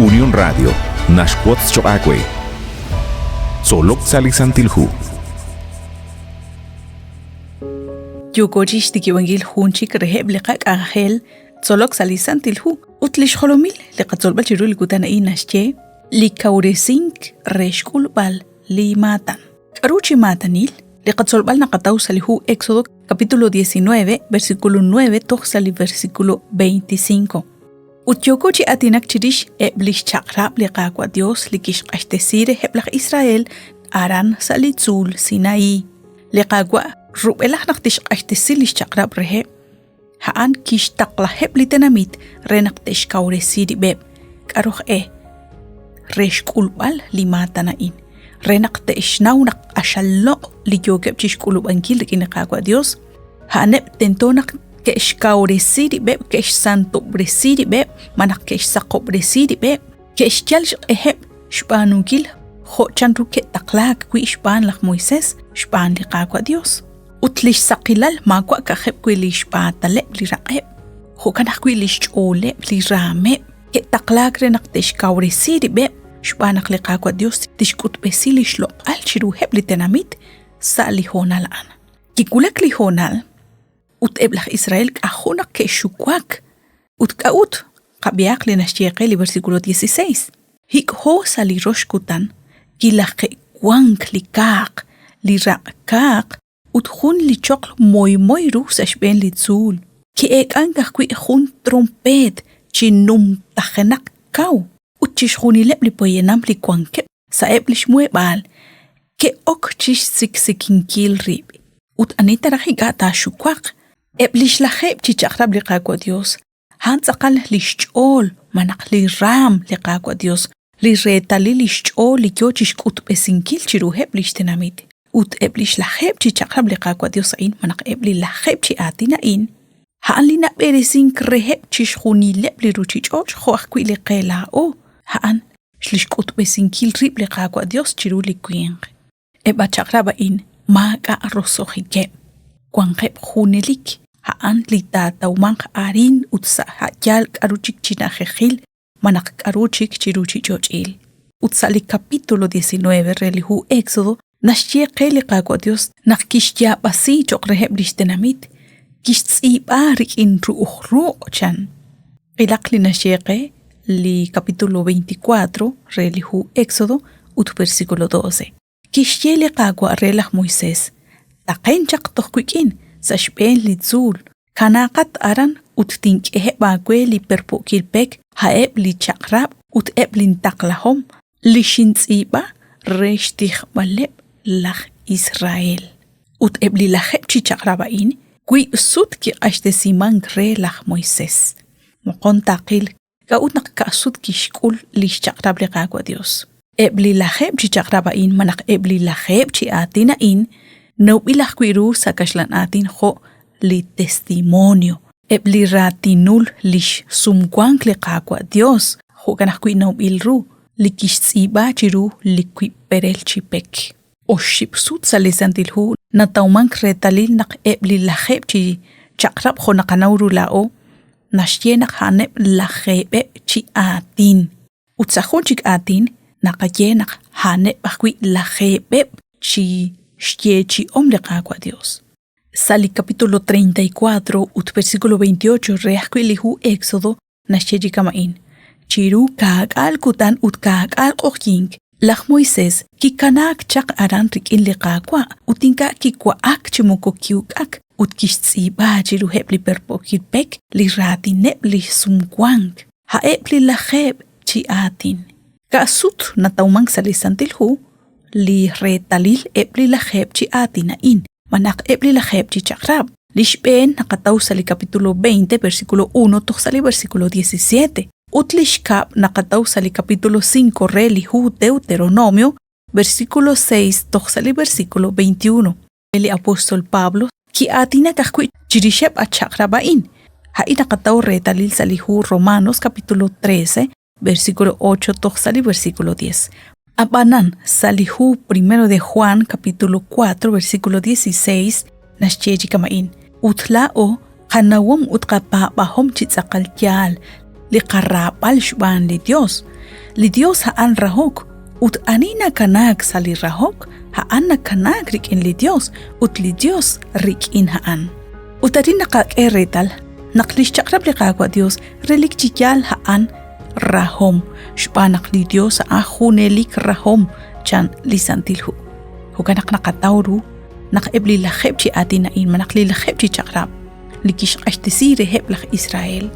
Unión Radio naxwotz choq' aawe. Tzolok sa' li Santil Hu. Yooko chi xtikib'ankil jun chik reheb' li qak'anjel tzolok sa' li Santil Hu ut li xjolomil li qatzolb'al chiru li kutan a'in naxye li kawresink re xk'ulb'al li maatan. K'aru chi maatanil? Li qatzolb'al naqataw sa' li hu Éxodo capítulo 19, versículo 9 toj sa' li versículo 25. Ut yooko chi aatinak chirix eb' li xchaq'rab' li Qaawa' Dios li kixq'axtesi reheb' laj Israel aran sa' li tzuul Sinaí. Li Qaawa' rub'elaj naq tixq'axtesi li xchaq'rab' reheb', a'an kixtaqlaheb' li tenamit re naq te'xkawresi rib'eb'. K'aru e? Re xk'ulb'al li maatan a'in, re naq te'xnaw naq q'axal loq' li yookeb' chi xk'ulub'ankil rik'in li Qaawa' Dios, a'aneb' tento naq ke'xkawresi rib'eb', ke'xsantob'resi rib'eb', malaj ke'xsaqob'resi rib'eb', ke'xyal xq'eheb' xb'aanunkil jo' chanru ke'taqlaak wi' xb'aan laj Moisés xb'aan li Qaawa' Dios. Ut li xsaqilal maawa' ka'ajeb' wi' li xb'aataleb' li raq'eb', jo'kan ajwi' li xch'ooleb' li raameb' ke'taqlaak re naq te'xkawresi rib'eb' xb'aan naq li Qaawa' Dios tixk'utb'esi li xloq'al chiruheb' li tenamit sa' li hoonal a'an. Kiwulak li hoonal ut eb' laj Israel k'ajo' naq ke'xuwak. Ut k'a'ut? Qab'ihaq li naxye qe li versículo 16. Hik'ho sa' li rox kutan kilaje'wank li kaaq, li raq' kaaq ut jun li choql moymoy ru sa' xb'een li tzuul. Ki'eek'ank ajwi' jun trompeet chi numtajenaq kaw ut chixjunileb' li poyanam li wankeb' sa'eb' li xmuheb'aal ke'ok chi xsiksikinkil rib'. Ut ani ta raj ink'a' taaxuwaq? Eb' li xlajeeb' chi chaq'rab' li Qaawa' Dios, a'an tz'aqal li xch'ool malaj li raam li Qaawa' Dios, li reetalil li xch'ool li yoo chixk'utb'esinkil chiruheb' lix tenamit. Ut eb' li xlajeeb' chi chaq'rab' li Qaawa' Dios a'in malaj eb' li lajeeb' chi aatin a'in, a'an li nab'eresink reheb' chixjunileb' li ruchich'och' jo' ajwi' li qe laa'o, a'an lix k'utb'esinkil rib' li Qaawa' Dios chiru li winq. Eb' a chaq'rab' a'in maak'a' roso'jikeb', wanqeb' junelik, a'an li taatawmanq arin ut sa' a' yaal k'a'ru chik chi na'ajejil malaj k'a'ru chik chi ruchich'och'il. Ut sa' li capítulo 19 re li hu Éxodo naxye qe li Qaawa' Dios naq kixyaab'asi cho'q reheb' lix tenamit, kixtz'iib'a rik'in ru'uj ruq' chan. Qilaq li naxye qe li capítulo 24 re li hu Éxodo ut versículo 12. Kixye li Qaawa' re laj Moisés, Taqen chaq toj wik'in sa' xb'een li tzuul, kanaaqat aran ut tink'eheb' aawe li perpo'kil pek, a'eb' li chaq'rab' ut eb' lintaqlahom li xintz'iib'a re xtijb'aleb' laj Israel. Ut eb' li lajeeb' chi chaq'rab' a'in wiib' sut kiq'axtesimank re laj Moisés. Moqon taqil k'a'ut naq ka'sut kixk'ul li xchaq'rab' li Qaawa' Dios. Eb' li lajeeb' chi chaq'rab' a'in malaj eb' li lajeeb' chi aatin a'in nawb'il ajwi' ru sa' kaxlan aatin jo' li testimonio, eb' li raatinul lix sumwank li Qaawa' Dios, jo'kan ajwi' nawb'il ru, li kixtz'iib'a chiru li wiib' perel chi pek. Oxib' sut sa' li Santil Hu natawmank reetalil naq eb' li lajeeb' chi chaq'rab' jo' naqanaw ru laa'o, naxye naq a'aneb' lajeeb'eb' chi aatin. Ut sa' jun chik aatin, naqaye naq a'aneb' ajwi' lajeeb'eb' chi xyeechi'om li Qaawa' Dios. Sa' li capítulo 34 ut versículo 28 re ajwi' li hu Éxodo naxye chi kama'in, Chiru kaak'aal kutan ut kaak'aal q'oqyink, laj Moisés kikanaak chaq aran rik'in li Qaawa' ut ink'a' kiwa'ak chi moko ki'uk'ak ut kixtz'iib'a chiruheb' li perpo'kil pek li raatineb' li sumwank, a'eb' li lajeeb' chi aatin. Ka'sut natawmank sa' li Santil Hu li reetalil eb' li lajeeb' chi aatin a'in, malaj eb' li lajeeb' chi chaq'rab'. Li xb'een naqataw sa' li capítulo 20, versículo 1 toj sa' li versículo 17, ut li xkab' naqataw sa' li capítulo 5 re li hu Deuteronomio, versículo 6 toj sa' li versículo 21. Li apóstol Pablo ki'aatinak ajwi' chirixeb' a chaq'rab' a'in. A'in naqataw reetalil sa' li hu Romanos capítulo 13, versículo 8 toj sa' li versículo 10. Ab'anan, sa' li hu Primero de Juan capítulo 4 versículo 16 naxye chi kama'in, Ut laa'o qanawom ut qapaab'ahom chi tz'aqal yaal. li qaraab'al xb'aan li Dios. Li Dios a'an rahok, ut ani nakanaak sa' li rahok, a'an nakanaak rik'in li Dios, ut li Dios rik'in a'an. Ut arin naqak'e reetal naq lix chaq'rab' li Qaawa' Dios relik chi yaal a'an rahom, xb'aan naq li Dios a'an junelik rahom, chan li Santil Hu. Jo'kan naq naqataw ru naq eb' li lajeeb' chi aatin a'in malaj li lajeeb' chi chaq'rab' li kixq'axtesi reheb' laj Israel,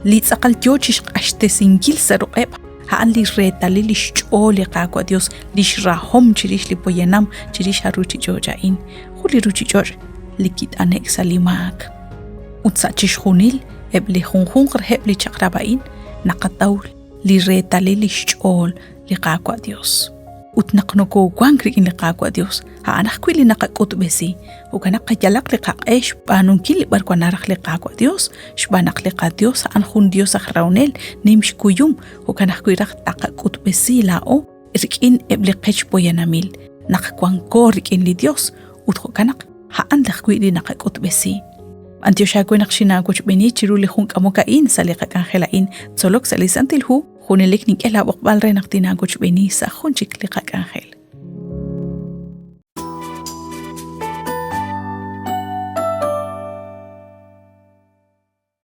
li tz'aqal yoo chixq'axtesinkil sa' ruq'eb' a'an li reetalil lix ch'ool li Qaawa' Dios, lix rahom chirix li poyanam, chirix a ruchich'och' a'in, jun li ruchich'och' li kit'ane'k sa' li maak. Ut sa' chixjunil eb' li junjunq reheb' li chaq'rab' a'in naqataw li reetalil lix ch'ool li Qaawa' Dios. Ut naq nokowank rik'in li Qaawa' Dios, a'an ajwi' li naqak'utb'esi. Jo'kan naq qayalaq li qaq'e xb'aanunkil li b'arwan naraj li Qaawa' Dios, xb'aan naq li qaDios a'an jun Dios aj rahonel, nim xkuyum, jo'kan ajwi' raj taqak'utb'esi laa'o rik'in eb' li qech poyanamil naq wanko rik'in li Dios ut jo'kan naq a'an ajwi' li naqak'utb'esi. B'antiox aawe naq xinaawochb'eeni chiru li jun k'amok a'in sa' li qak'anjel a'in tzolok sa' li Santil Hu, junelik nink'e laab'oqb'al re naq tinaawochb'eeni sa' jun chik li qak'anjel.